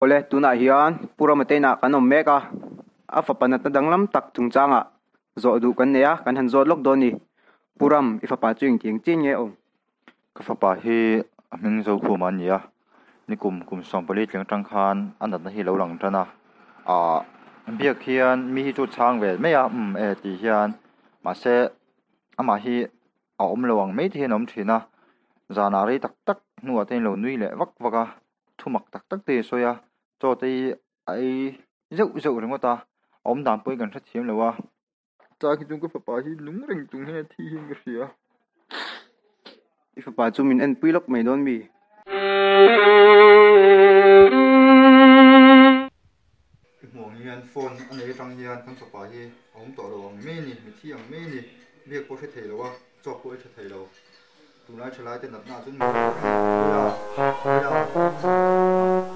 Awle, tunah hian Pu Rama te inah kan awm mek a, a fapa natna danglam tak chungchangah zawh duh kan nei a, kan han zawt lawk dawn a ni. Pu Ram, i fapa chu engtiang chian nge a awm? Ka fapa hi a hming Zokhuma a ni a, nikum kum 14 tling atang khan a natna hi lo lang tan a, ah biak hian mi hi chu chhang ve mai a, umm e tih hian mahse amah hi a awm lo ang mai te hian a awm thin a, zanah rei tak tak hnuah te hian lo nui leh vak vak a. Thu mak tak tak te hi a sawi a, chaw te hi a ei zeuh zeuh ringawt a, a awm dan pawhin kan hrethiam lo a. Chang hi chu ka fapa hi nung reng chung hian a thi hian ka hria. I fapa chu min enpui lawk mai dawn mi? I hmuh ang hian phone a nei atang hian kan fapa hi a awm tawh lo ang mai a ni, mithi ang mai a ni, biak pawh hre thei lo a, chaw pawh ei tha thei lo. Tunlai thalai te natna ah chuan mi hre reng a ni. Puia, Puia.